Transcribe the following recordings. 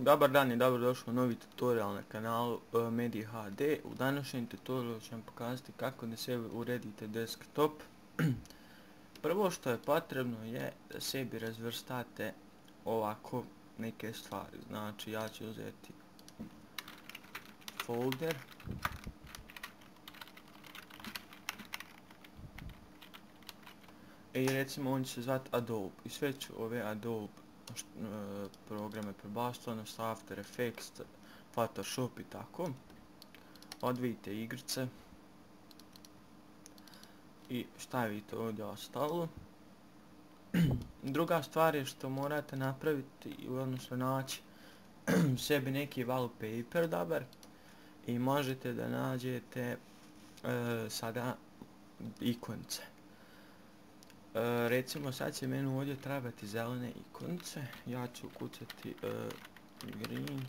Dobar dan i dobrodošli u novi tutorial na kanalu Medija HD. U današnjem tutorialu ću vam pokazati kako da sebi uredite desktop. Prvo što je potrebno je da sebi razvrstate ovako neke stvari. Znači ja ću uzeti folder i recimo on će se zvati Adobe i sve ću ove Adobe programe prebaciti, odnosno After Effects, Photoshop i tako. Odvijte igrice i stavite ovdje ostalo. Druga stvar je što morate napraviti, odnosno naći sebi neki wallpaper dobar i možete da nađete sada ikonce. Recimo sad će meni ovdje trebati zelene ikonce. Ja ću ukucati green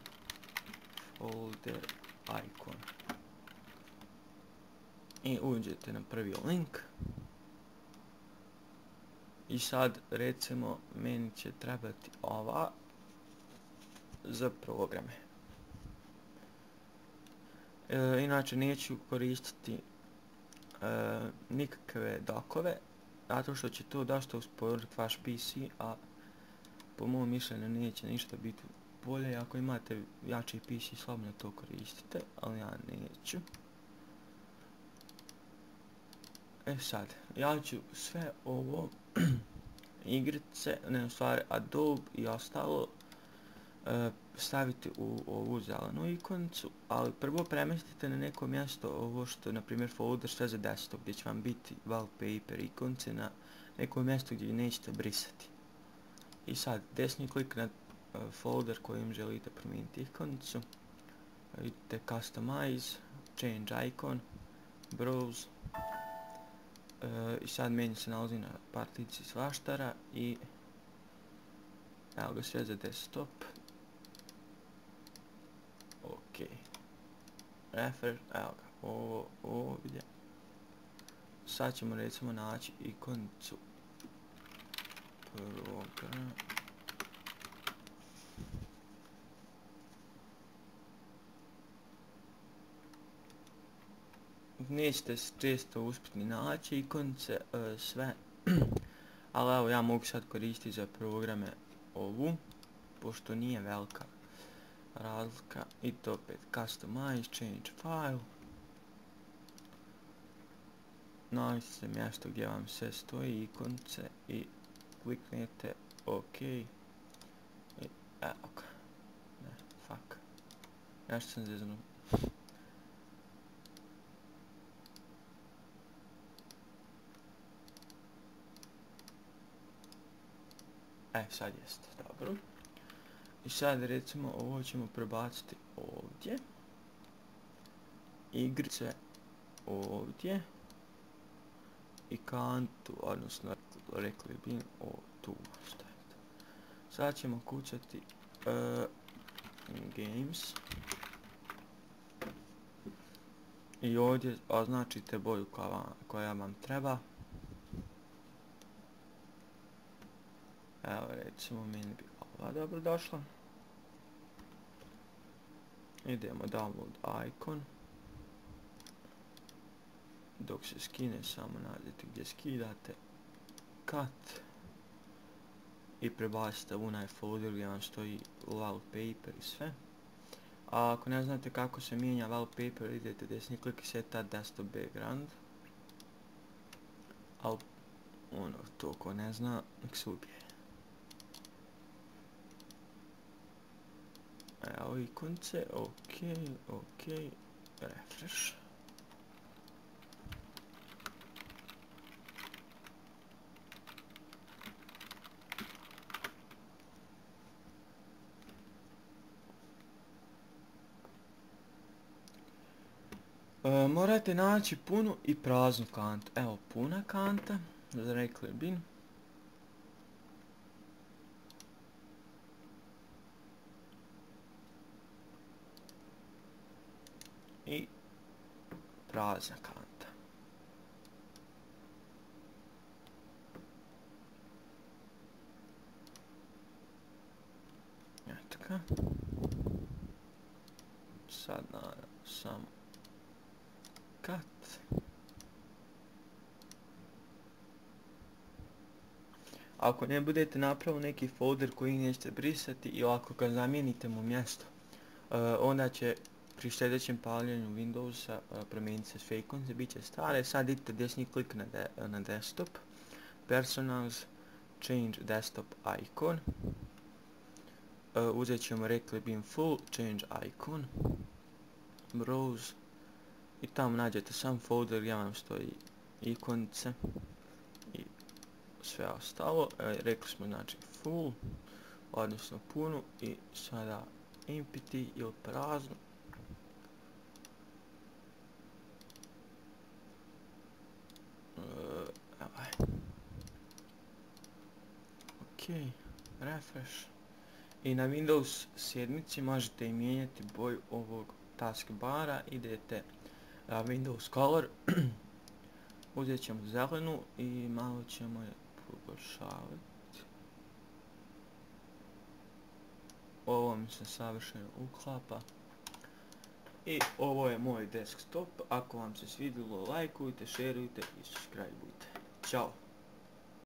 folder icon i uđete na prvi link i sad recimo meni će trebati ova za programe. Inače neću koristiti nikakve dokove, zato što će to dosta usporiti vaš PC, a po mom mišljenju neće ništa biti bolje. Ako imate jači PC, slobodno to koristite, ali ja neću. Sad, ja ću sve ovo igrice, ne u stvari Adobe i ostalo staviti u ovu zelenu ikonicu, ali prvo premestite na neko mjesto ovo što, na primjer folder sve za desktop, gdje će vam biti wallpaper ikonce na neko mjesto gdje nećete brisati. I sad desni klik na folder kojim želite promijeniti ikonicu, vidite customize, change icon, browse i sad meni se nalazi na partici svaštara i evo ga sve za desktop. Ok, refer, evo ga, ovo ovdje. Sad ćemo recimo naći ikonicu program. Nećete često uspjeti naći ikonice sve, ali evo ja mogu sad koristiti za programe ovu, pošto nije velika razlika. I to opet customize, change file, nađite mjesto gdje vam sve stoji ikonice i kliknete ok i evo ga. Ne, fuck, nešto sam zeznuo. Sad jeste, dobro. I sad recimo ovo ćemo prebaciti ovdje, igrice ovdje i kantu, odnosno rekli bi tu staviti. Sad ćemo kucati games i ovdje označite boju koja vam treba. Evo recimo meni bi ova dobro došla. Idemo download icon. Dok se skine samo nađete gdje skidate, cut i prebacite u onaj folder gdje vam stoji wallpaper i sve. A ako ne znate kako se mijenja wallpaper, idete desni klik i set desktop background. Ali ono, to ko ne zna, nek se ubije. Evo ikonce, ok, refresh. Morate naći punu i praznu kantu. Evo puna kanta, rekli bin. I prazna kanta. Eto čeka. Sad naravno samo cut. Ako ne budete napravili neki folder koji nećete brisati i ako ga zamijenite mu mjesto, onda će pri sljedećem paljenju Windowsa promijeniti se sve ikonce, bit će stare. Sad idite desni klik na desktop, personals, change desktop icon, uzet ćemo rekli beam full, change icon, browse i tamo nađete sam folder gdje vam stoji ikonice i sve ostalo. Rekli smo znači full, odnosno punu, i sada empty ili prazno. Ok, refresh. I na Windows 7 možete i mijenjati boju ovog taskbara. Idete na Windows Color, uzet ćemo zelenu i malo ćemo je poboljšavati. Ovo mi se savršeno uklapa. I ovo je moj desktop. Ako vam se svidjelo, lajkujte, šerujte i subscribeujte. Ćao!